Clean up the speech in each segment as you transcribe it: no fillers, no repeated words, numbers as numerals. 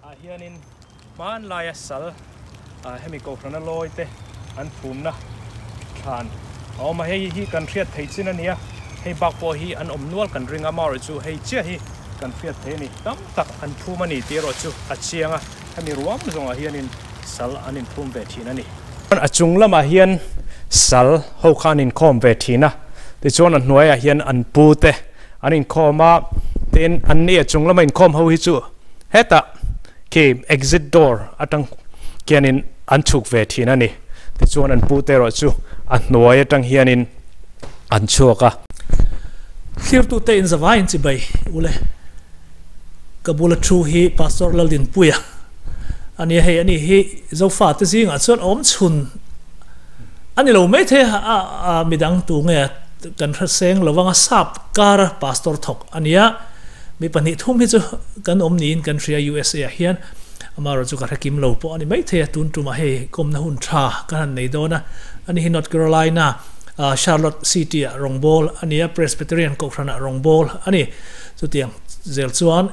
Ah hianin hmanlaia sal hemi kohhrana lawi te an phumna thlan a awm a, hei hi kan hriat theih chin a nia, hei bak pawh hi an awm nual kan ring a, amaherawhchu hei chiah hi kan hriat theih a ni, tam tak an phum a ni tih erawh chu a chiang a, hemi ruam zawngah hianin sal an inphum ve thin a ni. A chung lamah hian sal ho kha an inkhawm ve thin a, tichuan a hnuaiah hian an pu te an inkhawm a, tin an ni a chung lama inkhawm ho hi chu hetah khi exit door atang khianin an chhuk ve thin a ni. Tichuan an pu te erawh chu a hnuai atang hianin an chhuak a. Thlirtute in zavaiin chibai ule. Ka bula thu hi Pastor Laldinpuia a nia, hei ani hi Zofate zingah chuan awm chhun a ni lo maithei a, a midang tu nge kan hre seng lo vang a, sap kara Pastor thawk a nia, mi 2 3 hi chu kan awm niin kan hria USA ah hian, amaherawh chu ka hre kim lo pawh a ni maithei a, tun tumah hei kawmna hun tha kan han nei dawn a, ani hi North Carolina Charlotte City ah rawngbâwl a nia, Presbyterian Kohhranah rawngbâwl a ni. Chutiang zel chuan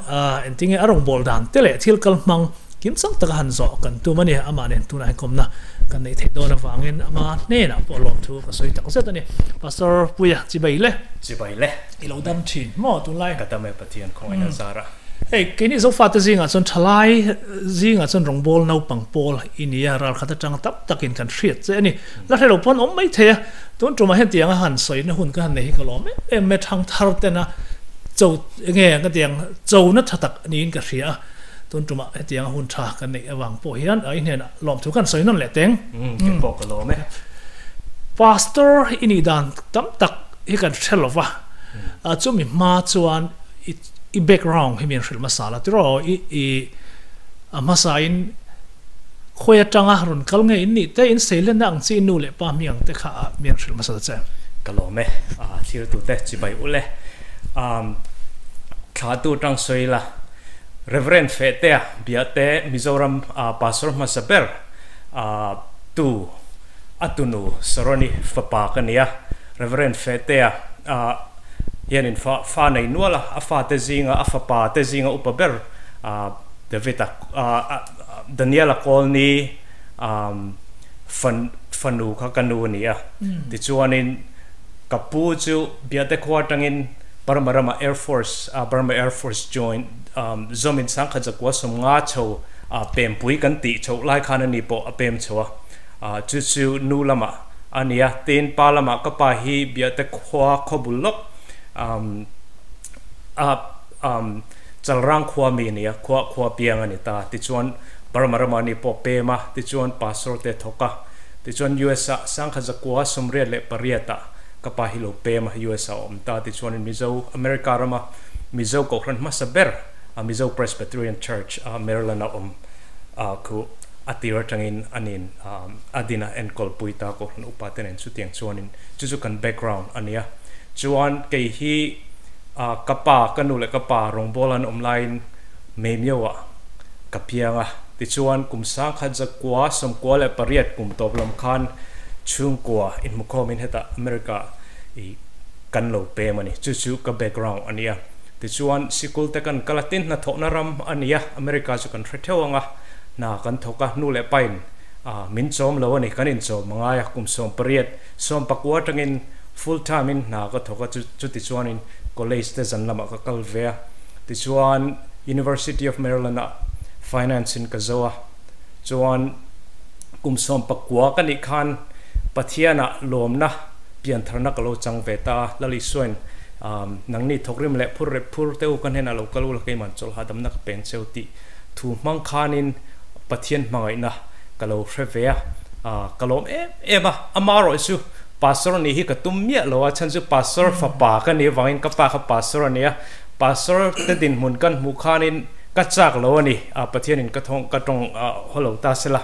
engtinge a rawngbâwl dan te leh thil kal hmang kim chang taka han zawh kan tum a ni. Amah nen tunah hian kawmna kan neih theih dawn avangin ama hnenah pawh lawmthu ka sawi tak zet a ni. Pastor Puia, Chibai le. Chibai le. I lo dam thin maw tunlai? Ka dam e Pathian khawngaihna zara. Hei, keini Zofate zingah chuan thalai zingah chuan rawngbâwl naupang pawl i ni a, ralkhat atanga tam takin kan hriat che a ni. La hre lo pawn awm mai thei a, tun tumah hian tianga han sawina hun ka han nei hi ka lawm em em mai, thang thar tena cho enge ka tiang chona tha tak niin ka hria a, tun tumah hetianga hun tha ka neih avang pawh hian i hnenah lawmthu ka han sawi nawn leh teng. Umm kei pawh ka lawm e. Pastor i nih dan tam tak hi kan hre lo va, chumi hma chuan i background hi min hrilh hmasa la tiraw i i a hmasa in Khawi atanga rawn kal nge in nih te, in seilenna ang chi nu leh pa hming ang te kha ah mi an hrilh hmasa ta che. Ka lawm e, thirtute chibai ulh e. Thlatu atang sawi ila, Reverend Fehtea Biate Mizoram Pastor hmasa ber tu a tunu Saroni fapa ka ni a. Reverend Fehtea hianin fa nei nual a, a fate zinga a fapa te zinga upa ber David-a Daniel-a Kawlni fanu kha ka nu a ni a. Tichuanin ka pu chu Biate khua atangin Burma rama Air Force, Burma Air Force join zawmin 1950 chho pempui kan tih chhoh lai khan a ni pawh a pem chho a. Chu chu nu lamah a ni a. Tin, pa lamah ka pa hi Biate khua khawbul lawk a Chalrang khua mi a ni a, khua khua piang a ni ta. Tichuan Burma rama ni pawh pem a, tichuan Pastor te thawk a. Tichuan US ah 1998 ah ka pa hi lo pem a, US ah a awm ta. Tichuanin Mizo, America rama Mizo Kohhran hmasa ber a Mizo Presbyterian Church a Maryland a awm khu a tir atangin a nin a din a enkawl pui ta Kohhran upa te nen chutiang chuanin chu chu kan background a ni a. Chuan kei hi Ka pa, ka nu leh ka pa rawngbâwl an awm laiin Meimyo-ah ka piang a. Tichuan, kum 1998 kum tawp lam khan chhungkua inhmukhawmin hetah America i kan lo pem a ni. Chu chu ka background a ni a. Tichuan, sikul te kan kal a, tin hnathawhna ram a ni a, America chu kan hre theuh ang a, hna kan thawk a, nu leh pain min chawm lo a ni, kan inchawm a ngai a, kum 18, 19 atangin Full time in hna ka thawk a, chuti chuanin college te zan lamah ka kal ve a, tichuan University of Maryland ah finance in ka zo a, chuan kum 19 ka nih khan Pathian ah lawmna piantharna ka lo chang ve ta a, Lal Isuain nangni thawkrim leh phur rep phur te u ka hnenah lo kal ula keimah chawlh hahdamna ka peng cheu tih thu hmang khanin Pathian hmangaihna ka lo hre ve a, ka lawm em em a, amaherawh chu Pastor nih hi ka tum miah lo a, chhan chu Pastor fapa ka nih avangin ka pa kha Pastor a ni a, Pastor te dinhmun kan hmuh khanin ka chak lo a ni, Pathianin ka thawng ka tawng haw lo ta sela,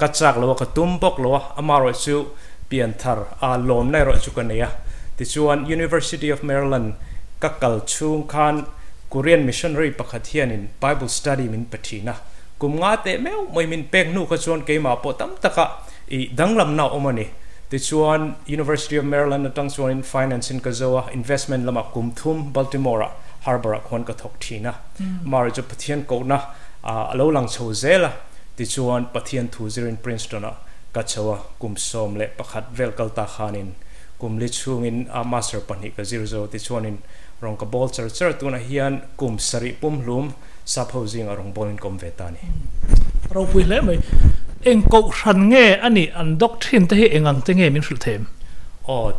ka chak lo a, ka tum bawk lo a, amaherawh chu pianthar lawmna erawh chu ka nei a. Tichuan University of Maryland ka kal chhung khan Korean missionary pakhat hianin Bible study min pe thin a, kum nga teh meuh mai min pek hnu kha chuan keimah pawh tam taka I danglamna a awm a ni. Tichuan, University of Maryland atang chuanin Finance in ka zo a, Investment lamah kum thum Baltimore-ah Harbor-ah khuan ka thawk thin a. Mary chu Pathian kohna A lo lang chho zel a, tichuan Pathian thu zirin Princeton-ah ka chho a, kum 11 vel kal ta khanin kum li chhungin a master pahnih ka zir zo, tichuanin rawng ka bawl char char a, tunah hian kum sarih pumhlum sap ho zingah rawng bawlin ka awm ve ta a ni. Ropui hle mai. Eng kohhran nge a nih an doctrine te hi eng ang te nge min hrilh them? Aw,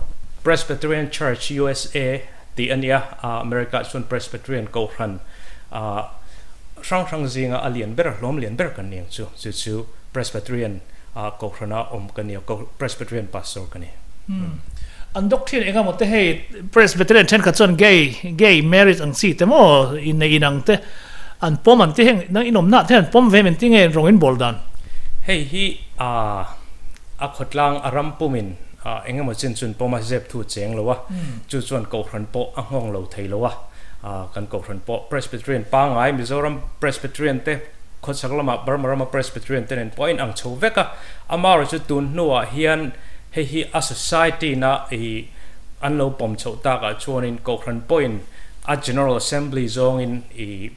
Presbyterian Church USA tih a nia, America chuan Presbyterian kohhran hrang hrang zinga a lian ber, hlawm lian ber kan ni ang chu, chu chu Presbyterian kohhrana awm ka ni a, Presbyterian pastor ka ni. An doctrine eng emaw te hei Presbyterian thenkhat chuan gay, gay marriage ang chi te maw inneih inang te an pawm an ti heng, nang inawmna te an pawm ve em engtin nge rawng in bawl dan? Hei hi a khawtlang a ram pumin Eng emaw chin chun pawm a zep thu cheng lo a, chu chuan Kohhran pawh a nghawng lo thei lo a, kan Kohhran pawh Presbyterian pangngai Mizoram Presbyterian te khawchhak lamah Burma rama Presbyterian te nen pawh a inang chho vek a, amaherawh chu tun hnuah hian hei hi a society na i an lo pawm chhoh takah chuanin Kohhran pawhin a General Assembly zawngin i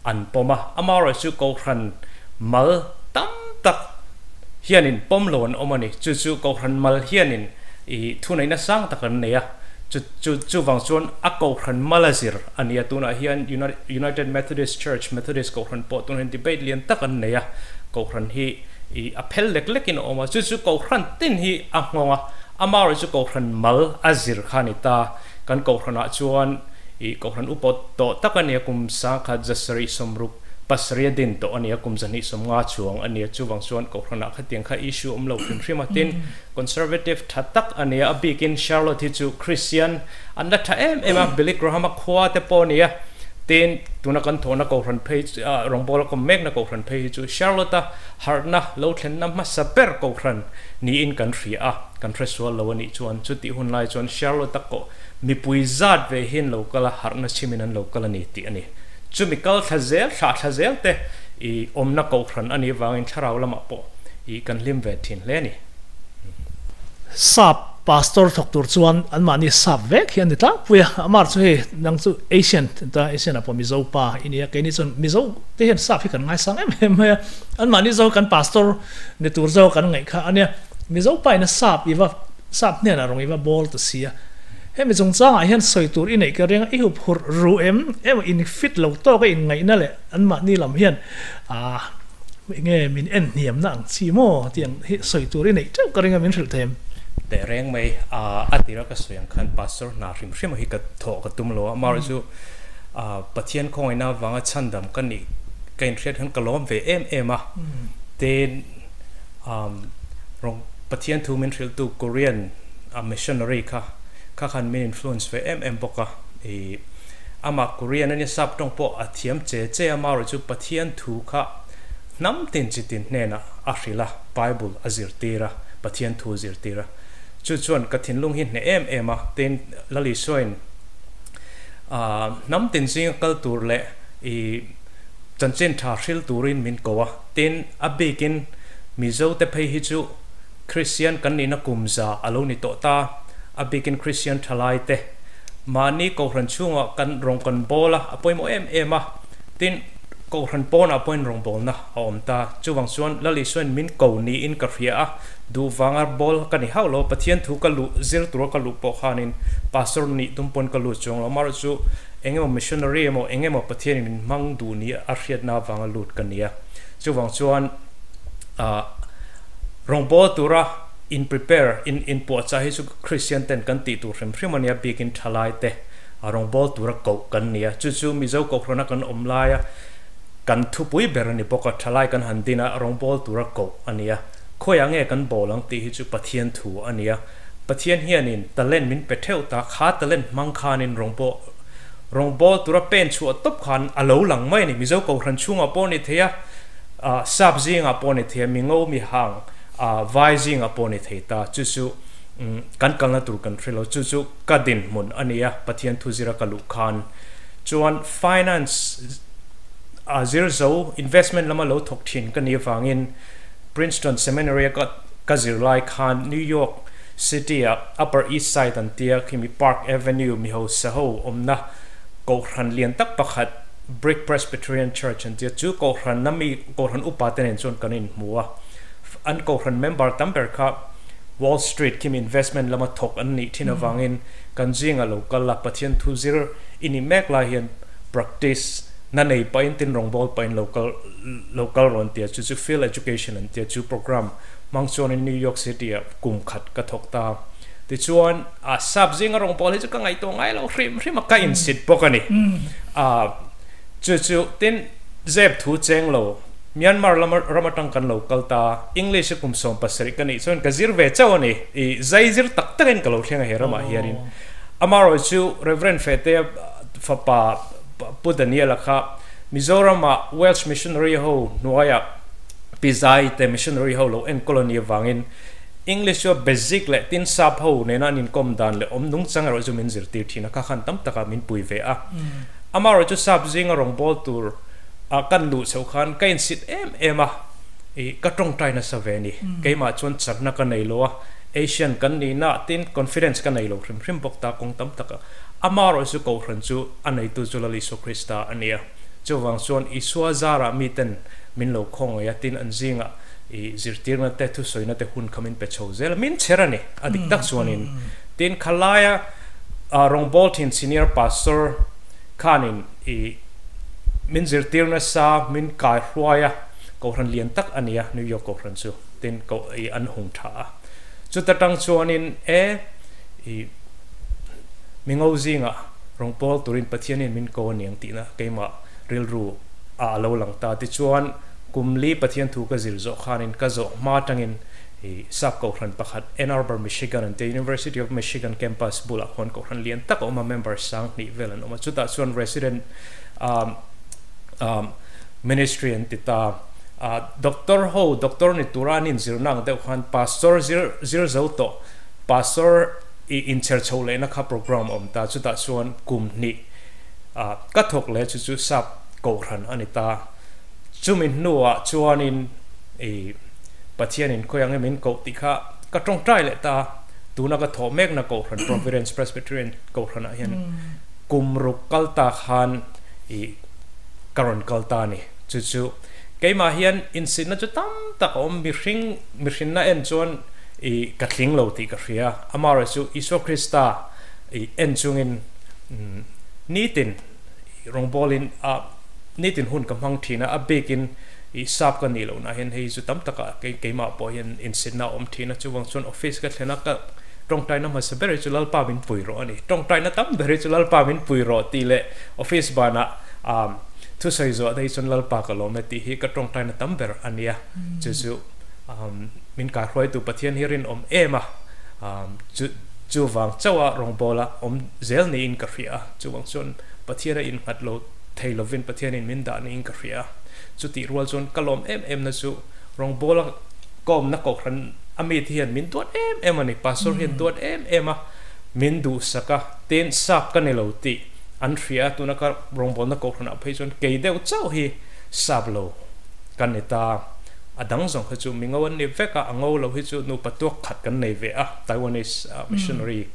an pawm a, amaherawh chu Kohhran mal tam tak hianin pawm lo an awm a ni. Chu chu Kohhran mal hianin i thuneihna sang tak an nei a, chu chu chuvang chuan a Kohhran mal a zir a ni a. Tunah hian United Methodist Church, Methodist Kohhran pawh tunah hian debate lian tak an nei a, Kohhran hi i a phel lek lekin a awm a, chu chu Kohhran tin hi a nghawng a, amaherawhchu chu Kohhran mal a zir kha a ni ta. Kan Kohhranah chuan i Kohhran upa tawh tak a ni a, kum sangkhat zasarih sawmruk Pasarih a din tawh a nia, kum 250 chuang a nia, chuvang chuan Kohhranah khatiang kha issue awm lo hrim hrim a, tin Conservative tha tak a nia, a bikin Charlotte hi chu Christian an la tha em em a, Billy Graham-a khua te pawh a nia, tin tuna kan thawhna Kohhran phei rawngbawl a kawm mekna Kohhran phei hi chu Charlotte-a harhna lo thlenna hmasa ber Kohhran niin kan hria a, kan hre sual lo a nih chuan chutih hun lai chuan Charlotte-a kawh mipui zat ve hian lo kal a, harhna chhimin an lo kal a ni tih a ni. Chumi kal thla zel, thlah thla zel te i awmna kohhran a nih vangin thlarau lamah pawh i kan hlim ve thin hle a ni. Sap pastor thawk tur chuan anmahni sap vek hi an ni tlangpui a, amar chu hei nang chu Asian ta Asian ah pawh Mizo pa i nia, keini chuan Mizo te hian sap hi kan ngaisang em em mai a, anmahni zo kan pastor ni tur zo kan ngaih kha a nia, Mizo pa ina sap i va Sap hnenah rawn i va bawl ta si a, hemi chungchangah hian sawi tur i neih ka ring a, i hup hurh ru em emaw in fit lo tawk a inngaihna leh anmahni lam hian aah enge min en hniamna ang chi maw tih ang hi sawi tur i neih teuh ka ring a min hrilh thei em? Teh reng mai a, a tira ka sawi ang khan Pastor hna hrim hrim hi ka thawh ka tum lo a, amaherawhchu chu Pathian khawngaihna avanga chhandam ka nih ka inhriat hian ka lawm ve em em a, tin Rawng Pathian thu min hrilhtu Korean a missionary kha kha khan min influence ve em em bawk a, i amah Korean ania sap tawng pawh a thiam che che a, marawh chu Pathian thu kha hnam tin chi tin hnenah a hrilh a, Bible a zirtir a, Pathian thu a zirtir a, chu chuan ka thinlung hi hneh em em a, tin Lal Isuain hnam tin zinga kal tur leh i chanchin tha hril turin min ko a. Tin, a bikin Mizote phei hi chu Kristian kan nihna kum za a lo ni tawh ta, a bikin Kristian thalaite mahni Kohhran chhungah kan rawng kan bawl a, a pawimawh em em a. Tin, Kohhran pawnah pawhin rawngbawlna a awm ta. Chuvang chuan Lal Isuain min ko niin ka hria a, duh vanga bawl ka ni hauh lo, Pathian thu ka luh zir tura ka luh pawh khanin Pastor nih tum pawn ka lut chuang lo, amaherawhchu Engemaw missionary emaw engemaw Pathianin min hmang duh ni a hriatna avanga lut ka ni a. Chuvang chuan ah rawngbawl tura in prepare, in inpuahchah hi chu Christian ten kan tih tur hrim hrim a nia, bikin thalai te rawngbawl tura koh kan ni a. Chu chu Mizo Kohhrana kan awm laia kan thupui ber a ni bawk a, thalai kan han din a, rawngbawl tura koh a ni a. Khawiah nge kan bawl ang tih hi chu Pathian thu a ni a. Pathian hianin talent min pe theuh ta, kha talent hmang khanin rawngbawl rawngbawl tura pen chhuah tawp khan a lo lang mai a ni. Mizo Kohhran chhungah pawh a ni thei a, sap zingah pawh a ni thei a, mingo mihang vai zingah pawh a ni thei ta. Chu chu kan kalna tur kan hre lo. Chu chu ka dinhmun a ni a, Pathian thu zira ka luh khan. Chuan finance a zir zo, investment lama lo thawk thin ka nih avangin Princeton Seminary a ka Ka zirlai khan New York City-a Upper East Side an tia khimi Park Avenue mi hausa ho awmna kohhran lian tak pakhat Brick Presbyterian Church an tia chu kohhran na mi kohhran upa te nen chuan kan inhmu a, an kohhran member tam ber kha Wall Street khim investment lama thawk an nih thin avangin kan zingah lo kal a, Pathian thu zir i nih mek lai hian practice na nei pahin tin rawngbâwl pahin lo kal lo kal rawn tia chu chu Field Education an tia chu program hmang chuanin New York City ah kum khat ka thawk ta. Tichuan a sap zinga rawngbâwl hi chu ka ngaihtuah ngai lo hrim hrim a, ka insit bawk a ni. A chu chu tin zep thu cheng lo Myanmar lama ram atang kan lo kal ta, English a kum 17 ka nih chuan ka zir ve chauh a ni. I zai zir tak takin ka lo thleng a he ramah hianin. Amaherawh chu Reverend Fehtea fapa Pu Daniel-a kha Mizorama Welsh Missionary ho hnuaia Pi Zai te Missionary ho lo enkawl a nih avangin English chu a basic leh tin sap ho nena an inkawm dan leh awm nungchang erawh chu min zirtir thin a, kha khan tam takah min pui ve a. Amaherawh chu sap zinga rawngbâwl tur a kan luh chhoh khan ka insit em em a, ih ka tawngtai nasa ve a ni. Keimah chuan chakna ka nei lo a, Asian kan nihna tin confidence ka nei lo hrim hrim bawk ta kawng tam takah. Amaherawh chu Kohhran chu a neitu chu Lal Isua Krista a ni a. Chuvang chuan Isua zarah miten min lo khawngaih a, tin an zingah i zirtirna te thusawina te hun kha min pe chho zel a, min chher a ni a dik tak chuanin. Tin khalaia rawngbâwl thin senior pastor khanin i min zirtir nasa, min kai hruai a, Kohhran lian tak a ni a, New York Kohhran chu tin koh i an hung tha a. Chuta tang chuanin e i mingo zingah rawngbâwl turin Pathianin min ko a niang tihna keimah rilru ah a lo lang ta. Tichuan kum li Pathian thu ka zir zawh khanin ka zawh hma atangin i sap kohhran pakhat Ann Arbor, Michigan an tia University of Michigan campus bulah khuan kohhran lian tak a awm a, member 2000 vel an awm a. Chutah chuan resident um um ministry an ti ta. Doctor ho doctor ni tura an inzirna ang deuh khan pastor zir zir zo tawh pastor i inchher chho lehna kha program a awm ta. Chutah chuan kum hnih ka thawk leh chu chu sap kohhran a ni ta. Chumi hnuah chuanin i Pathianin khawi ang em in koh tih kha ka tawngtai leh ta. Tuna ka thawh mekna kohhran Providence Presbyterian kohhranah hian kum ruk kal ta khan i ka rawn kal ta a ni. Chu chu keimah hian insitna chu tam tak a awm, mihring mihrinna en chuan i ka tling lo tih ka hria. Amaherawh chu Isua Krista i en chungin nitin rawngbawlin a nitin hun ka hmang thin a, a bikin i sap ka nih lohna hian hei chu tam takah keimah pawh hian insitna a awm thin a. Chuvang chuan office ka thlen a, ka tawngtaina hmasa ber hi chu Lalpa min pui rawh a ni. Tawngtaina tam ber hi chu Lalpa min pui rawh tih leh office banah Thusawi zawh daih chuan Lalpa ka lawm e tih hi ka tawngtaina tam ber a nia. Chu chu min kaihruaitu Pathian hi rinawm em a, chu chuvang chauha rawngbawla awm zel niin ka hria a. Chuvang chuan Pathian a innghat lo thei lovin Pathianin min dah niin ka hria a. Chutih rual chuan ka lawm em emna chu rawngbawla ka awmna kohhran a mite hian min duat em em a ni. Pastor hian duat em em a, min duhsak a, tin sap ka ni lo tih an hria a, tuna ka rawngbawlna kohhranah phei chuan kei deuh chauh hi sap lo ka ni ta. A dang zawng kha chu mi ngo an ni vek a, a ngo lo hi chu nupa tuak khat kan nei ve a, Taiwanese missionary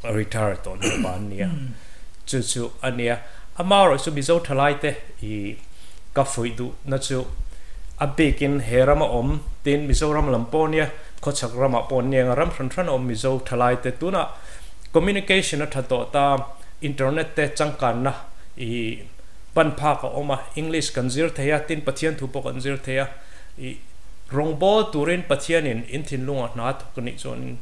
retire tawh nupa an ni a, chu chu a nia. Amaherawh chu Mizo thalaite i ka fuih duhna chu a bikin he rama awm tin Mizoram lam pawh nia, khawchhak ramah pawh an ni ang a, ram hran hran a awm Mizo thalaite tunah Communication a tha tawh ta, internet te changkanna i pan phak a awm a, English kan zir thei a, tin Pathian thu pawh kan zir thei a, i rawngbâwl turin Pathianin in thinlungah hna a thawk a nih chuanin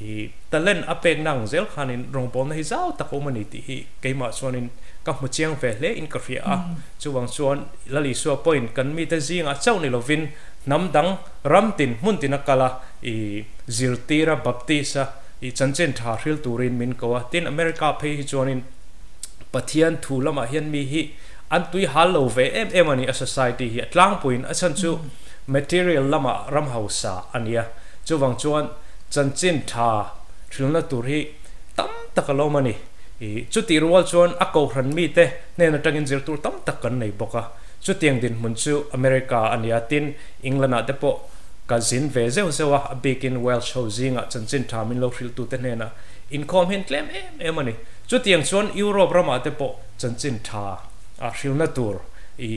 i talent a pekna ang zel khanin rawngbâwlna hi zau tak a awm a ni tih hi keimah chuanin ka hmu chiang ve hle in ka hria a. Chuvang chuan Lal Isua pawhin kan mite zingah chauh ni lovin hnam dang ram tin hmun tin a kal a, i zirtir a, baptist a, I chanchin tha hril turin min ko a, tin America phei hi chuanin Pathian thu lamah hian mi hi an tui hal lo ve em em a ni, a society hi a tlangpuiin a chhan chu material lamah ram hausa a nia, chuvang chuan chanchin tha hrilna tur hi tam tak a lawm a ni. I chutih rual chuan a kohhran mite hnen atangin zir tur tam tak kan nei bawk a, chutiang dinhmun chu America a nia, tin England ah te pawh Ka zin ve zeuh zeuh a, a bikin Welsh ho zingah chanchin tha min lo hrilhtute hnenah Inkhawm hi an tlem em em a ni. Chutiang chuan Europe ramah te pawh chanchin tha a hrilna tur i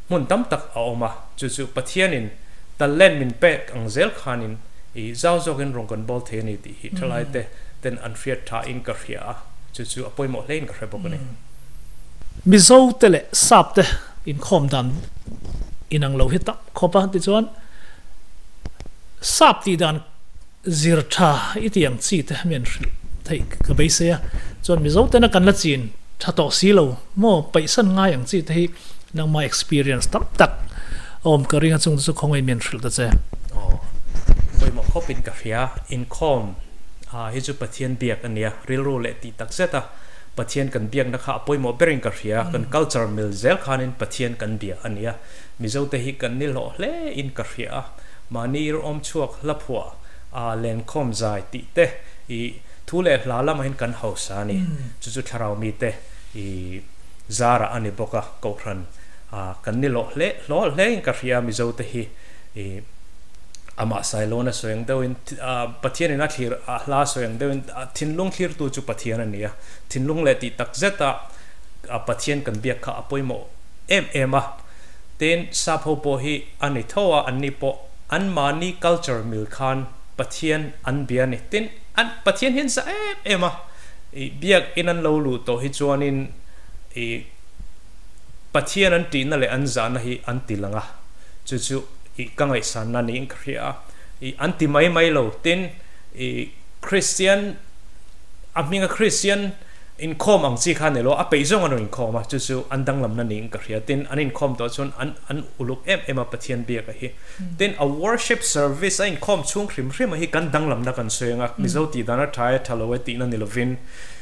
hmun tam tak a awm a, chu chu Pathianin talent min pek ang zel khanin i zau zawkin rawn kan bawl thei a ni tih hi thalaite ten an hriat tha in ka hria a, chu chu a pawimawh hlein ka hre bawk a ni. Mizo te leh Sap te inkhawm dan inang lo hi tam khawp a, tichuan Sap tih dan Zir tha i tih ang chi te mi an hrilh theih ka beisei a, chuan Mizo tena kan la chin tha tawh si lo maw paihsan ngai ang chi te hi nangmah experience tam tak a awm ka ring a chung te chu khawngaih mi an hrilh ta che. Aw pawimawh khawp in ka hria, inkhawm hi chu Pathian biak a nia, rilru leh tih tak zet a Pathian kan biakna kha a pawimawh ber in ka hria, kan culture mil zel khanin Pathian kan bia a nia, Mizo te hi kan ni hlawh hle in ka hria a. Mahni ir awm chhuak hla phuah a lenkhawm zai tih te i thu leh hla lamah hian kan hausa a ni. Chu chu thlarau mite i zarah a ni bawk a, kohhran a kan ni lawh hle hlawl hle in ka hria a Mizo te hi i amah Sailawna sawi ang deuhin Pathian in a thlir a hla sawi ang deuhin thinlung thlirtu chu Pathian a ni a, thinlung leh tih tak zeta Pathian kan biak kha a pawimawh em em a. Tin, sap ho pawh hi a ni tho a, anni pawh anmahni culture mil khan Pathian an bia a ni. Tin, an Pathian hi an zah em em a, i biak in an lo luh tawh hi chuanin i Pathian an tihna leh an zahna hi an ti lang a, chu chu i ka ngaihsanna niin ka hria a, i an ti mai mai lo. Tin, i Kristian, a hminga Kristian, Inkhawm ang chi kha ni lo, a peih zawng an rawn inkhawm a, chu chu an danglamna niin ka hria. Tin, an inkhawm tawh chuan an an uluk em em a Pathian biak a hi. Tin, a worship service a inkhawm chhung hrim hrim a hi kan danglamna kan sawi ang a, Mizo tih dan a tha e, tha lo e tihna ni lovin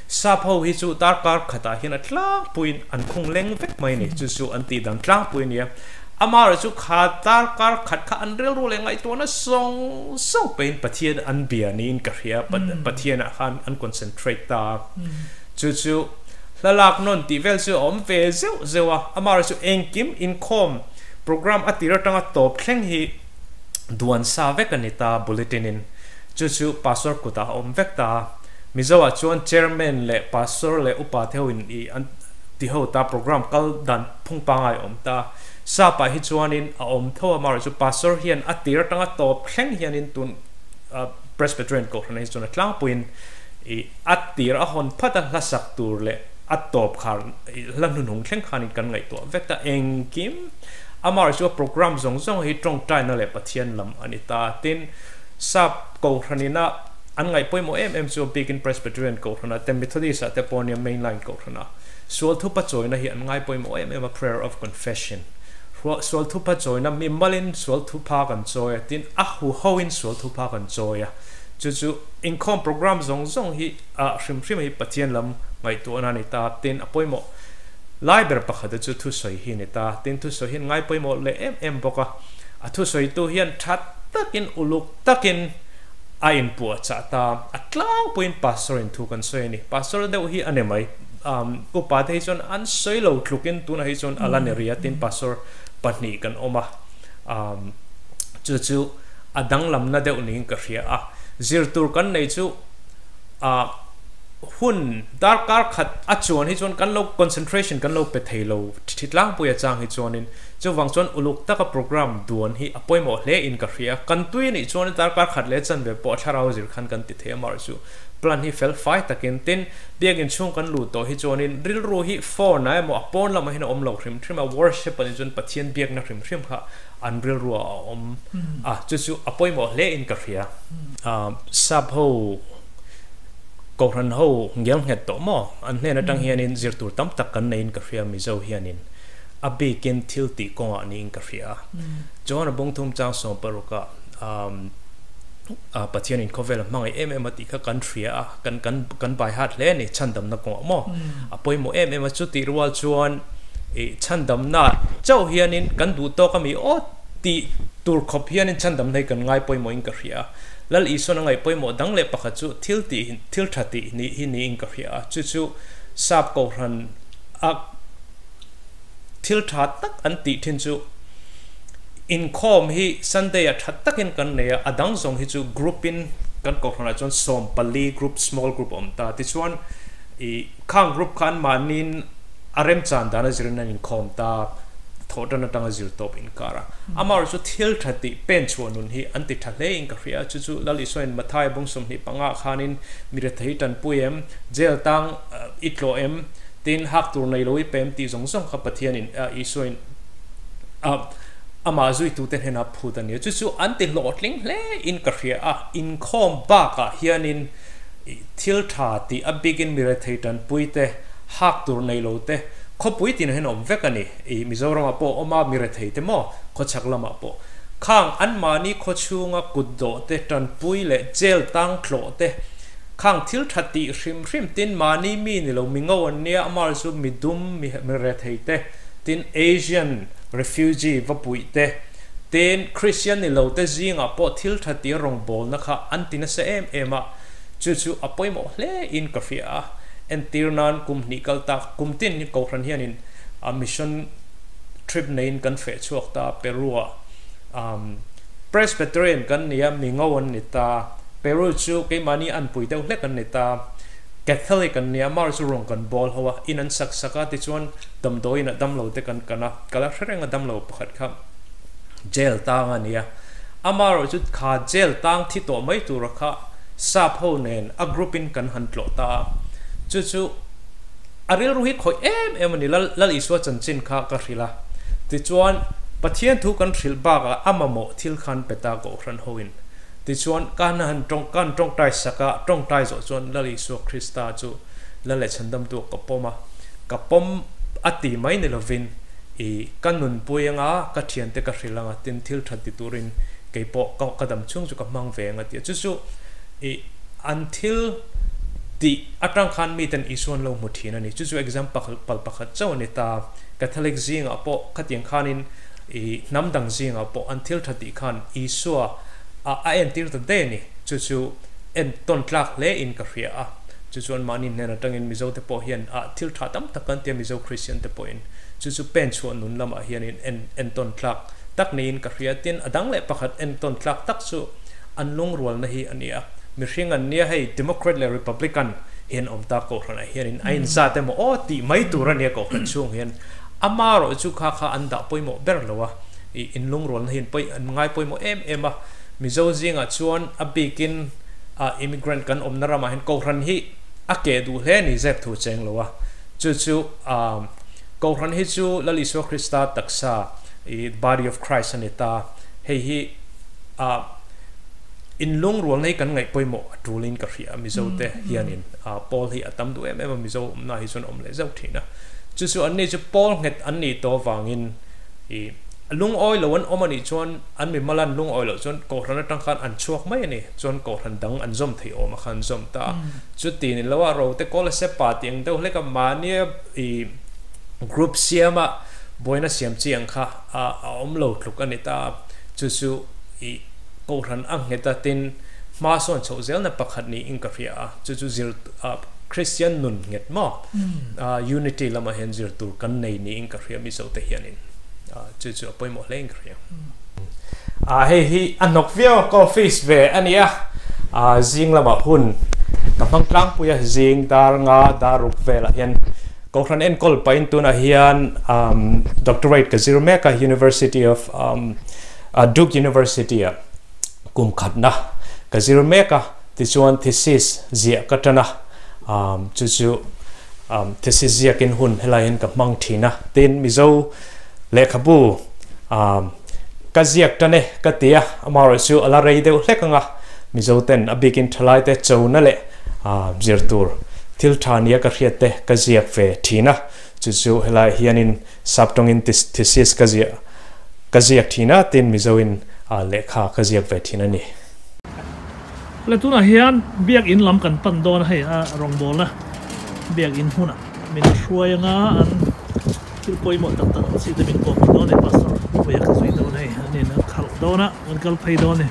Sap ho hi chu darkar khatah hian a tlangpuiin an khung leng vek mai a ni, chu chu an tih dan tlangpui a ni a. Amaherawh chu kha darkar khat kha an rilru leh ngaihtuahna sawng sawng peihin Pathian an bia niin ka hria, Pathianah khan an concentrate ta a. Chu chu hla lak nawn tih vel chu a awm ve zeuh zeuh a, amaherawh chu engkim inkhawm program a tir atanga tawp thleng hi duan sa vek a ni ta bulletin in, chu chu pastor kutah a awm vek ta a. Mizoah chuan chairman leh pastor leh upa te ho in i an ti ho ta program kal dan phung pangai a awm ta. Sap ah hi chuanin a awm tho a, amaherawhchu pastor hian a tir atanga tawp thleng hianin tun Presbyterian Kohhran ah hi chuan a tlangpuiin i a tir a hawn phat a hla sak tur leh a tawp khar hla hnuhnung thleng khanin kan ngaihtuah vek ta engkim amaherawhchu a program zawng zawng hi tawngtaina leh Pathian lam a ni ta. Tin, Sap Kohhran ina an ngaih pawimawh em em chu a bikin Presbyterian Kohhran ah te Methodist ah te pawh nia mainline Kohhran ah Sual thupa chawina hi an ngai pawimawh em em a, prayer of confession. Sual thupa chawina mi malin sual thupha kan chawi a, tin a huhoin sual thupha kan chawi a. Chu chu inkhawm program zawng zawng hi ah hrim hrim hi Pathian lam ngaihtuahna a ni ta, tin a pawimawh lai ber pakhata chu thusawi hi a ni ta, tin thusawi hi an ngai pawimawh leh em em bawk a. A thusawitu hian tha takin uluk takin a inpuahchah ta, a tlangpuiin pastor in thu kan sawi a ni. Pastor deuh hi a ni mai. Upa te hi chuan an sawi lo tlukin tunah hi chuan a la ni ria tin pastor pahnih kan awm a, chu chu a danglamna deuh niin ka hria a. Zir tur kan nei chu hun darkar khat a chuan hi chuan kan lo concentration kan lo pe thei lo thi tlangpui a chang hi chuanin chuvang chuan uluk taka program duan hi a pawimawh hle in ka hria. Kan tui a nih chuan darkar khat leh chanve pawh a thlarau zir khan kan ti thei a mar chu plan hi fel fai takin tin Biakinn chhung kan luh tawh hi chuanin rilru hi phone ah emaw a pawn lamah hian a awm lo hrim hrim a, worship anih chuan Pathian biakna hrim hrim kha an rilru ah a awm a, chu chu a pawimawh hle in ka hria. Sap ho Kohhran ho ngel nghet tawh maw? An hnen atang hianin zir tur tam tak kan neiin ka hria Mizo hianin a bikin thil tih kawngah niin ka hria. John a bungthum chang 16 ah Pathianin khawvel a hmangaih em em a tih kha kan hria a. Kan kan kan bai hat hle a ni chhandamna kawngah maw a pawimawh em em a chutih rual chuan ih chhandamna chauh hianin kan duh tawk ami aw tih tur khawp hianin chhandamna hi kan ngai pawimawhin ka hria a Lal Isuan a ngaih pawimawh dang leh pakhat chu thil tih thil tha tih nih hi niin ka hria a chu chu sap kohhran a thil tha tak an tih thin chu inkhawm hi Sunday ah tha takin kan nei a a dang zawng hi chu group in kan kohhranah chuan 14 group small group a awm ta. Tichuan i khang group kha an mahniin a remchan dan a zirin an inkhawm ta, thawhtan atanga zir tawp inkar a. Amaherawhchu chu thil tha tih pen chhuah nun hi an ti tha hle in ka hria. Chu chu Lal Isuain Matthai bung 25 ah khanin mi rethei tanpui em, jail tang i tlawh em, tin hak tur nei lo i pem tih zawng zawng kha Pathianin Isuain amah zuitute hnena phut a ni a. Chu chu an ti hlawhtling hle in ka hria a. Inkhawm bakah hianin thil tha tih a bikin mi rethei tanpui te, hak tur nei lo te, khawpui tin hian awm vek a ni. I Mizoramah pawh a awm a, mi rethei te maw khawchhak lamah pawh. Khang anmahni khawchhunga kutdawh te, tanpui leh jail tang tlawh te, khang thil tha tih hrim hrim tin mahni mi ni lo, mi ngo an nia, amah chu mi dum, mi rethei te, tin Asian refugee va puih te, Tin, Kristian ni lote zingah pawh thil tha tia rawngbawlna kha an ti nasa em em a, chu chu a pawimawh hle in ka hria a. Entir nan kum hnih kal tak, kum tin Kohhran hianin a mission trip neiin kan feh chhuak ta, Peru-ah Presbyterian kan ni a, mi ngo an ni ta, Peru chu keimahni anpui deuh hlek an ni ta, Catholic an ni a, Mar chu rawng kan bawl ho a, in an sak sak a, tichuan damdawiin a damlo te kan kan a, ka la hre reng a damlo pakhat kha jail tang a nia, amaherawh chu kha jail tang thi tawh mai tura kha sap ho nen a group in kan han tlawh ta a, chu chu a rilru hi khawih em em a ni, Lal Lal Isua chanchin kha ka hrilh a, tichuan Pathian thu kan hrilh bakah a mamawh thil khan pe ta Kohhran ho in, tichuan ka han tawng ka han tawngtai sak a, tawngtai zawh chuan Lal Isua Krista chu Lal leh Chhandamtu ka pawm a, ka pawm a ti mai ni lovin i ka nunpui anga ka thiante ka hrilh anga tin thil that ti turin kei pawh ka ka dam chhung chu ka hmang ve anga tih a. Chu chu i an thil tih atang khan miten Isua an lo hmu thin a ni. Chu chu example pal pakhat chauh a ni ta. Catholic zingah pawh khatiang khanin i hnam dang zingah pawh an thil tha tih khan Isua a a entir ta daih a ni. Chu chu entawn tlak hle in ka hria a. Chu chuan mahni hnen atangin Mizo te pawh hian ah thil tha tam tak kan ti a, Mizo Christian te pawhin chu chu pen chhuah nun lamah hianin en entawn tlak tak niin ka hria. Tin, a dang leh pakhat entawn tlak tak chu an lungrualna hi a ni a. Mihring an nia hei Democrat leh Republican hi an awm ta Kohhranah hianin a inzat emaw aw tih mai tur a nia Kohhran chhung hian amarawh chu kha kha an dah pawimawh ber lo a, ih inlungrualna hi an pawi an ngai pawimawh em em a. Mizo zingah chuan a bikin a immigrant kan awmna ramah hian Kohhran hi a keh duh hle a ni zep thu cheng lo a, chu chu Kohhran hi chu Lal Isua Krista taksa i body of Christ a ni ta, hei hi inlungrualna hi kan ngaih pawimawh a tulin ka hria a Mizo te hianin Pawl hi a tam duh em em a Mizo awmna hi chuan a awm leh zauh thin a, chu chu anni chu Pawl nghet an nih tawh avangin i lungawi lo an awm a nih chuan an mimal an lungawi loh chuan Kohhran atang khan an chhuak mai a ni. Chuan Kohhran dang an zawm theih awm a kha an zawm ta a. Chuti ni lo a rote kawl a sepa tih ang deuh hlek a mahnia i group siama buaina siam chi ang kha a awm lo tluk a ni ta a. Chu chu i Kohhran a nghet a tin hma sawn chhoh zelna pakhat niin ka hria a. Chu chu zir Kristian nun nghet maw unity lamah hian zir tur kan nei niin ka hria Mizo te hianin chu chu a pawimawh hle in ka hria. Ah hei hi a hnawk viau a ka office ve a nia ah zing lamah hun ka hmang tlangpui a zing dar nga dar ruk velah hian Kohhran enkawl pahin tunah hian um doctorate ka zir mek a University of um Duke University ah kum khatna ka zir mek a tichuan thesis ziah ka tan a um chu chu um thesis ziakin hun helai hian ka hmang thin a tin Mizo lehkhabu um Ka ziak tan e ka ti a, amaherawh chu a la rei deuh hlek ang a, Mizo ten a bikin thalai te chona leh zir tur thil tha nia ka hriat te ka ziak ve thin a, chu chu helai hianin saptawngin thesis ka ziah ka ziak thin a, tin Mizoin lehkha ka ziak ve thin a ni. Le tunah hian biakin lam kan pan dawn a, hei a rawngbawlna biakin hmunah min hruai anga an. Thil pawimawh tak tak ang chi te min kawp dawn e Pastor Puia ka zui dawn hei an in a khalh dawn a kan kal phei dawn e.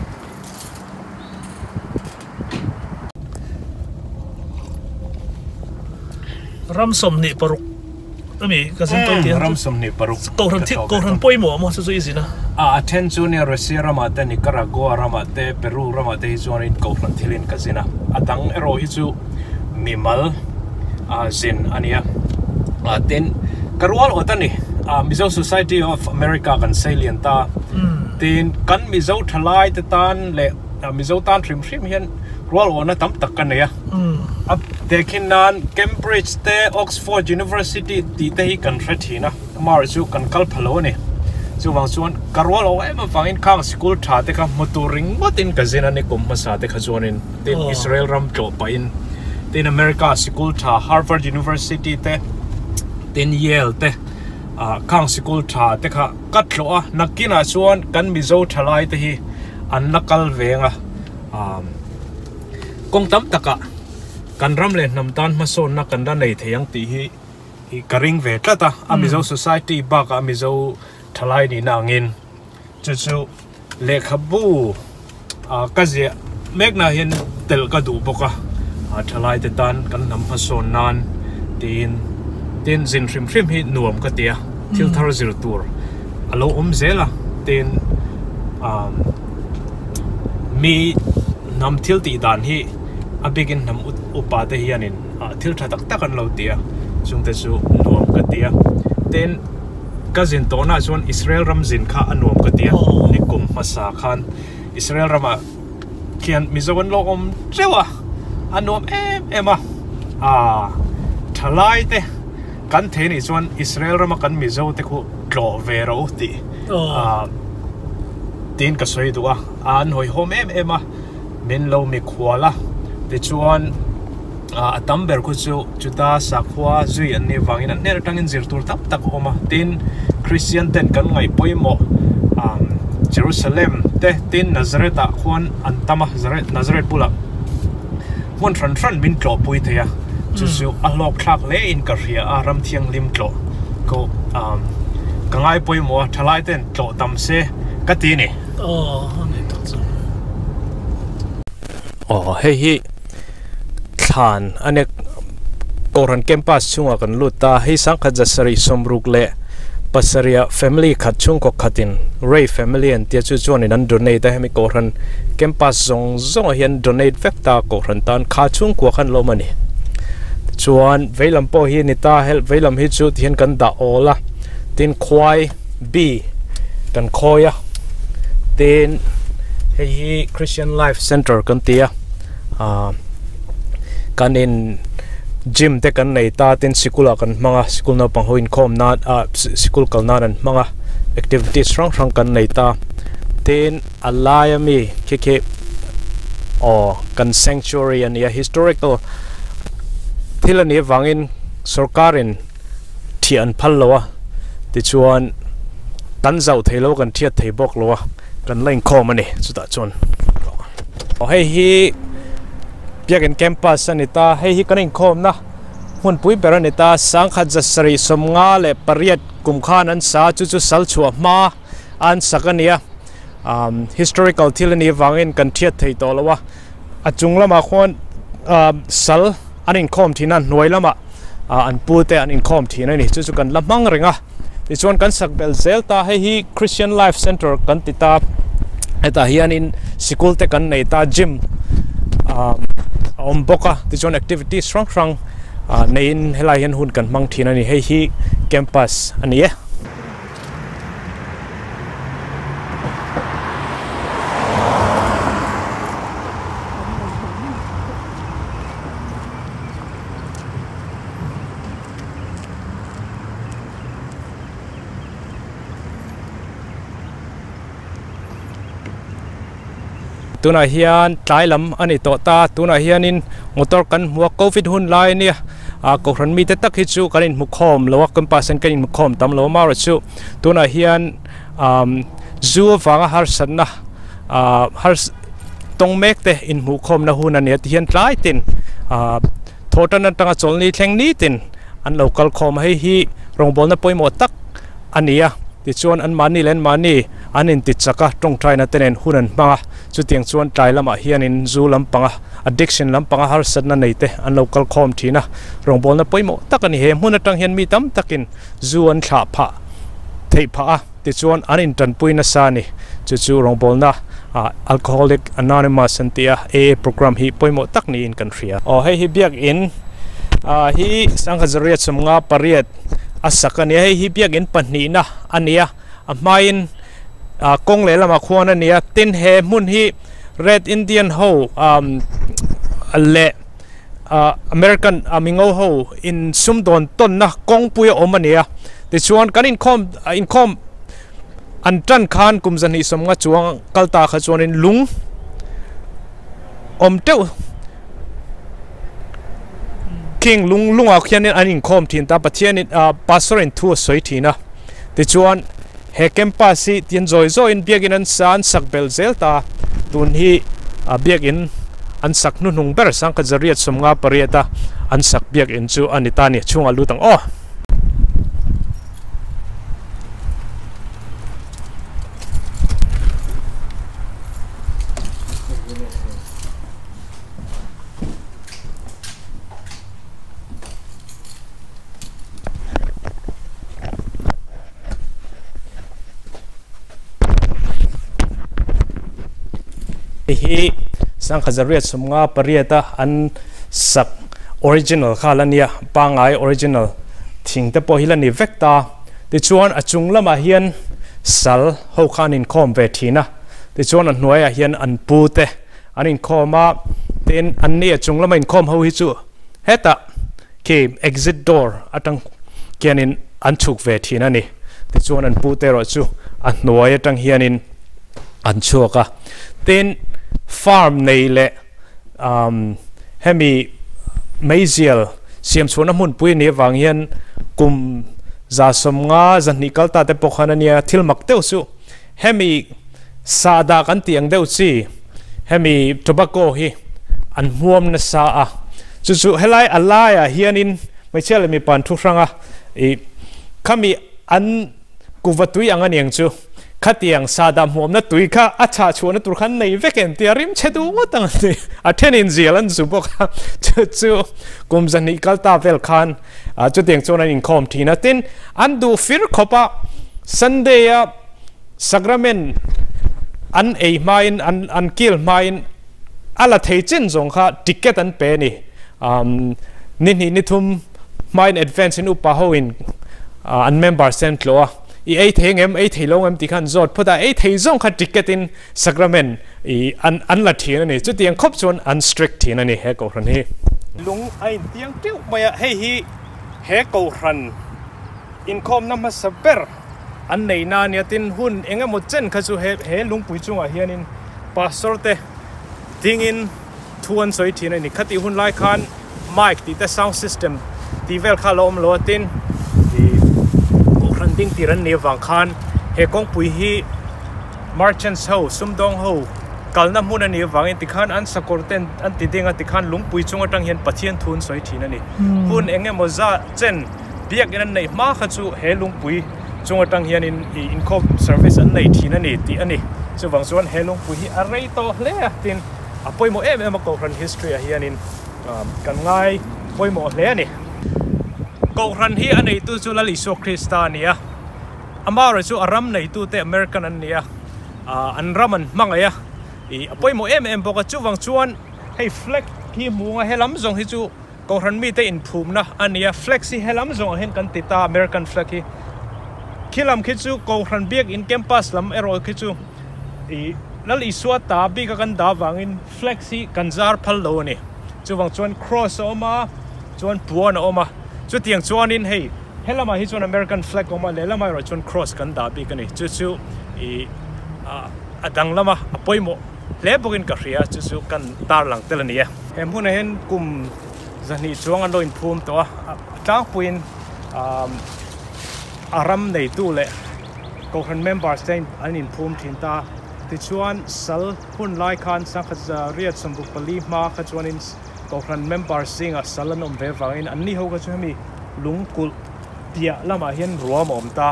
Ram 26. ami ka zin tawh tih Ram 26 kohhran ka thil tlawh ve kohhran tawh. pawimawh maw chu chu i zin a. A a then chu nia Russia ramah te Nicaragua ramah te Peru ramah te hi chuanin kohhran thilin ka zin a, a dang erawh hi chu mimal a zin a nia. A tin ka rual awt a ni a Mizo Society of America kan sei lian ta tin kan Mizo thalai te tan leh Mizo tan hrim hrim hian rual awhna tam tak ka nei a. A tehkhin nan Cambridge te Oxford University tih te hi kan hre thin a, amaherawh chu kan kal pha lo a ni. Chuvang chuan ka rual awh em avangin khang sikul tha te kha hmu tur ringawtin ka zin a ni kum hmasa te kha chuanin tin Israel ram tlawh pahin tin America sikul tha Harvard University te tin Yale te ah khang sikul tha te kha ka tlawh a, nakinah chuan kan Mizo thalai te hi an la kal veng a. Kawng tam takah kan ram leh hnam tan hmasawnna kan la nei thei ang tih hi ka ring ve tlat a, a Mizo society bakah Mizo thalai nihna angin chu chu lehkhabu ka ziah mekna hian telh ka duh bawk a, thalai te tan kan hnam hmasawn nan tiin tin zin hrim hrim hi nuam ka ti a, thil thar zir tur a lo awm zel a tin. Mi hnam thil tih dan hi a bikin hnam upa te hianin thil tha tak tak an lo ti a, chungte chu nuam ka ti a. Tin, ka zin tawhnaah chuan Israel ram zin kha a nuam ka ti a, nikum hmasa khan Israel ramah khian Mizo an lo awm teuh a, a nuam em em a, aa thalai te kan thei nih chuan Israel rama kan Mizo te khu tlawh ve rawh u tih aa. Tiin ka sawi duh a, an hawihhawm em em a, min lo mikhual a, tichuan a tam ber khu chu chuta sakhua zui an nih vangin an hnen atangin zir tur tam tak a awm a, tin Kristian ten kan ngaih pawimawh Jerusalem te tin Nazareth ah khuan an tam a, Nazareth bulah hmun hran hran min tlawhpui thei a, chu chu a hlawk thlak hle in ka hria a, ram thianghlim tlawh ko ka ngai pawimawh a, thalai ten tlawh tam se ka ti a ni. Aw a nei tak chu. Aw hei hi thlan a nek Kohhran campus chhungah kan lut ta hei sangkhat zasarih sawmruk leh pasarih ah family khat chhungkaw khatin Ray family an tia chu chuanin an donate a hemi Kohhran campus zawng zawngah hian donate vek ta Kohhran tan kha chhungkua khan lawm a ni tichuan veilam pawh hi a ni ta hel veilam hi chu tihian kan dah awl a tin khuai B kan khawi a tin hei hi Christian Life Center kan ti a ah kan in gym te kan nei ta tin sikul ah kan hmang a sikul naupang ho inkhawm nan ah sikul kal nan an hmang a activities hrang hrang kan nei ta tin a lai ami khi khi aw kan sanctuary a ni a historical thil a nih avangin sorkar in. Thiah an phal lo a, tichuan kan zauh thei lo kan thiat thei bawk lo a, kan la inkhawm a ni chutah chuan. Aw hei hi biakin campus a ni ta, hei hi kan inkhawmna hmunpui ber a ni ta, sangkhat zasarih sawmnga leh pariat kum khan an sa a, chu chu sal chhuah hma a an sak a ni a, historical thil a nih avangin kan thiat thei tawh lo a, a chung lamah khuan sal an inkhawm thin a, hnuai lamah. ah an pu te an inkhawm thin a ni chu chu kan la hmang reng a tichuan kan sak belh zel ta hei hi Christian Life Center kan ti ta hetah hianin sikul te kan nei ta gym ah a awm bawk a tichuan activities hrang hrang ah neiin helai hian hun kan hmang thin a ni hei hi campus a ni e. Tunah hian tlai lam a ni tawh ta tunah hianin motor kan hmu a covid hun lai ania ah kohhran mite tak hi chu kan inhmu khawm lo a campus hian kan inhmu khawm tam lo a amaherawhchu tunah hian umm zu avanga harsatna ah hars tawng mek te inhmuh khawmna hun a ni a tihian tlai tin ah thaw tan atanga chawlhni thleng ni tin an lo kal khawm a hei hi rawngbawlna pawimawh tak a ni a. Tichuan anmahni leh anmahni an inti chak a, tawngtaina te nen hun an hmang a, chutiang chuan tlai lamah hianin zu lampanga addiction lampanga harsatna nei te an lo kal khawm thin a, rawngbawlna pawimawh tak a ni. He hmun atang hian mi tam takin zu an thlah phah theih phah a, tichuan an intanpui nasa a ni. Chu chu rawngbawlna Alcoholic Anonymous an tih a, AA program hi pawimawh tak niin kan hria. Aw hei hi biakin hi Sanghazaria chawmnga pariat a sak a nia, hei hi biakin pahnihna a ni a, a hmain kawng lehlamah khuan a ni a, tin he hmun hi Red Indian ho leh American mingo ho in sumdawn tawnna kawngpui a awm a ni a, tichuan kan inkhawm inkhawm an tan khan kum zahnih sawmnga chuang kal ta kha chuanin lung awm teuh king lung lungah khianin an inkhawm thin ta Pathianin ah pastor in thu a sawi thin a tichuan he campus hi tin zawi zawiin biakin an sa an sak belh zel ta tun hi ah biakin an sak hnuhnung ber sangkhat zariat sawmnga pariat a an sak biakin chu a ni ta a ni chhungah lut ang aw. Hei hi sangha zariat sawmnga pariat a an sak original kha la nia pangai original thing te pawh hi la ni vek ta tichuan a chung lamah hian sal ho kha an inkhawm ve thin a tichuan a hnuaiah hian an pu te an inkhawm a tin an ni a chung lama inkhawm ho hi chu hetah khi exit door atang khianin an chhuk ve thin a ni tichuan an pu te erawh chu a hnuai atang hianin an chhuak a tin farm nei leh umm hemi meizial siam chhuahna hmunpui a nih avang hian kum za sawmnga zahnih kal ta te pawh khan a nia thil mak deuh chu Hemi sahdah kan tih ang deuh chi, hemi tobacco hi an hmuam nasa a, chu chu helai a laiah hianin hmeichhia leh mipa an thu hrang a, ih khami an kuva tui ang a niang chu, khatiang sahdah hmuamna tui kha a chhah chhuahna tur kha an nei vek em tia rim chhe duh ngawt ang a ni, a thenin zial an zu bawk a, chu chu kum zahnih kal ta vel khan chutiang chuan an inkhawm thin a, tin an duh fir khawp a, Sunday a Sacrament an ei hmain an an kil hmain a la thei chin zawng kha ticket an pe a ni. Um ni hnih ni thum hmain advance in upa ho in an members te an tlawh a, i ei thei ngem ei thei lo ngem tih kha an zawt phawt a, ei thei zawng kha ticket in sacrament i an an la thin a ni. Chutiang khawp chuan an strict thin a ni he kohhran hi. Lung a intiang teuh mai a, hei hi he kohhran inkhawmna hmasa ber an nei na ania tin hun eng emaw chen kha chu he he lungpui chungah hianin pastor te dingin thu an sawi thin a ni khatih hun lai khan mic tih te sound system tih vel kha a lo awm lo a tin ih kohhran ding tir an nih avang khan he kawngpui hi merchants ho sumdawng ho kalna hmun a nih avangin tikhan an sakawr ten an ti ding a tikhan lungpui chung atang hian Pathian thu an sawi thin a ni hun eng emaw zah chen. Biakin an neih hma kha chu he lungpui chung atang hianin ih inkhawm service an nei thin a ni tih a ni. Chuvang chuan he lungpui hi a rei tawh hle a, tin a pawimawh em em a Kohhran history ah hianin kan ngai pawimawh hle a ni. Kohhran hi a neitu chu Lal Isua Krista a ni a, amaherawhchu chu a ram neitute American an ni a, an ram an hmangaih a, ih a pawimawh em em bawk a. Chuvang chuan hei flag hi hmu anga helam zawng hi chu Kohhran mite inphumna a ni a, flag hi helam zawngah hian kan ti ta, American flag hi. Khi lam khi chu Kohhran biakin campus lam erawh khi chu ih Lal Isua ta bika kan dah avangin flag hi kan zar phal lo a ni. Chuvang chuan cross a awm a, chuan puan a awm a, chutiang chuanin hei helamah hi chuan American flag a awm a, lehlamah erawh chuan cross kan dah bik a ni. Chu chu ih a danglama a pawimawh hle bawkin ka hria, chu chu kan tarlang tel a ni e. He hmunah hian kum zahnih chuang an lo inphum tawh a, a tlangpuiin a ram neitu leh kohhran members te an inphum thin ta. Tichuan sal hun lai khan sangkhat riat sawmruk pali hma kha chuanin kohhran members zingah sal an awm ve vangin anni ho kha chu hemi lungkulh piah lamah hian ruam a awm ta.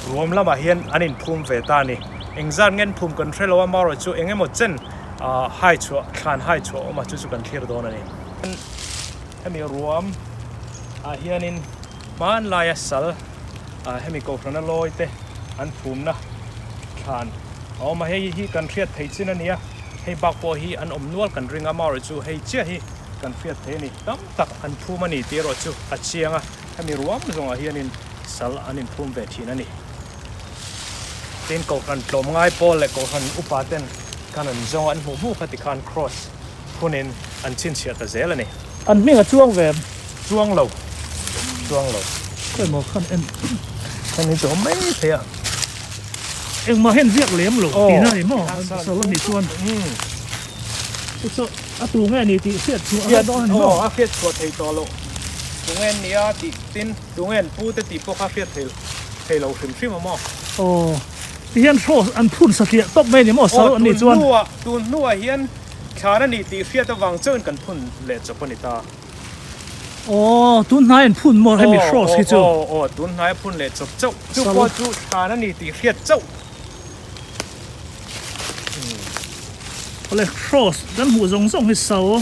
Ruam lamah hian an inphum ve ta a ni. Engzat nge an phum kan hre lo a, marawh chu eng emaw chen hai chhuah, thlan hai chhuah a awm a, chu chu kan thlir dawn a ni. Hemi ruam ah hianin hmanlaia sal hemi kohhrana lawi te an phumna thlan a awm a, hei hi kan hriat theih chin a ni a, hei bak pawh hi an awm nual kan ring a, marawh chu hei chiah hi kan hriat theih a ni. Tam tak an phum a ni tih erawh chu a chiang a, hemi ruam zawngah hianin sal an inphum ve thin a ni. Tin, Kohhran tlawmngai pawl leh Kohhran upa ten khan an zawng an hmuh hmuh kha tikhan Kross phunin an chhinchhiah ta zel a ni. An hming a chuang ve em? Chuang lo. Chuang lo. Khawi maw khan en. Khan hi chu awm mai thei a. Engmah hian ziak lem lo tihna a ni maw? Sal a nih chuan. Chu chu a tu nge ni tih hriat chhuah a har dawn a ni maw? Aw, a hriat chhuah thei tawh loh. Tu nge nia tih tin. Tunge an pu te tih pawh kha hriat thei thei lo hrim hrim a maw? Aw, ti hian hraw an phun satliah tawp mai a ni maw sal an nih chuan? Aw, tun hnuah, tun hnuah hian thlan a nih tih hriat avang chauhin kan phun leh chawp a ni ta. Aw, tun hnai an phun maw hemi hraw hi chu? Aw, aw, tun hnai a phun leh chawp chauh. Chu pawh chu thlan a ni tih hriat chauh. Awle, hraw kan hmuh zawng zawng hi sal.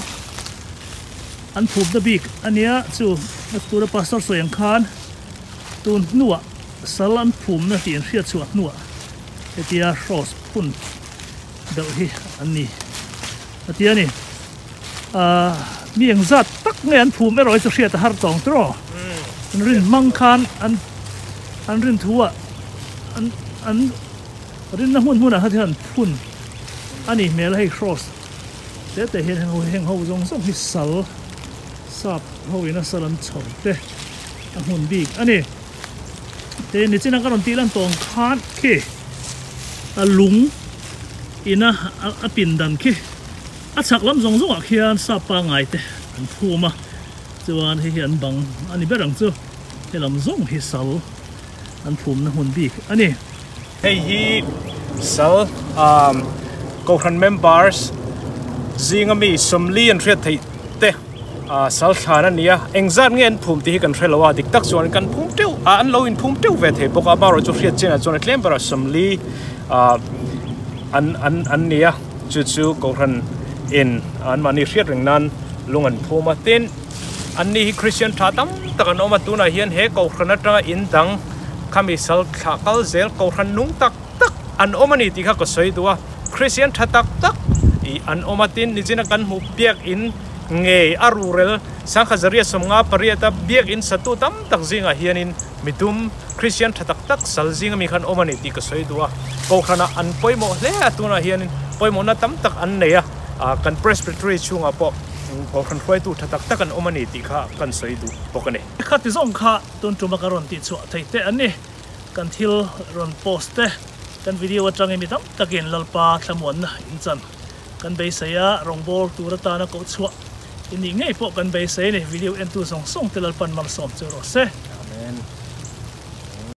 An phup na bik a nia chu tura pastor sawi ang khan tun hnuah sal an phumna tih an hriat chhuah hnuah hetia hraws phun deuh hi an ni a ti a ni. Ahh mi eng zat tak nge an phum erawh hi chu hriat a har tawng tawh an rin hmang khan an an rin thu ah an an rinna hmun hmunah khan hian an phun a ni hmel a hei hraws. Tete hian heng ho heng ho zawng zawng hi sal sap ho ina sal an chho te a hmun bik a ni. Te nichina ka rawn tih lan tawng khan khi a lung ina a pindan khi a chhak lam zawng zawngah khian sap pangngai te an phum a, chuan hei hi an bang a ni ber ang chu helam zawng hi sal an phumna hmun bik a ni. Hei hi sal Kohhran members zinga mi sawmli an hriat theih te sal thlan a ni a, engzat nge an phum tih hi kan hre lo a, dik tak chuan kan phum teuh a, an lo inphum teuh ve thei bawk a, amaherawhchu chu hriat chinah chuan a tlem berah sawmli an an an ni a, chu chu Kohhran in anmahni hriat reng nan lung an phum a, tin anni hi Kristian tha tam tak an awm a, tunah hian he Kohhran atanga in dang Khami sal thlah kal zel Kohhran nung tak tak an awm a ni tih kha ka sawi duh a, Kristian tha tak tak ih an awm a, tin nichina kan hmuh biakin ngei a rurel Sangha Zaria sawmnga pariata biakin satu tam tak zingah hianin midum Kristian tha tak tak sal zinga mi kha an awm a ni tih ka sawi duh a, Kohhranah an pawimawh hle a, tunah hianin pawimawhna tam tak an nei a, kan Presbytery chhungah pawh Kohhran hruaitu tha tak tak an awm a ni tih kha kan sawi duh bawk a ni. Khati zawng kha Tun tuma ka rawn tihchhuah thei teh an ni. Kan thil rawn post te, kan video atangin mi tam takin Lalpa thlamuanna in chan kan beisei a, rawngbâwl tur atana koh chhuah i nih ngei pawh kan beisei a ni. Video entu zawng zawng te Lalpan malsawm chu rawh se. Amen.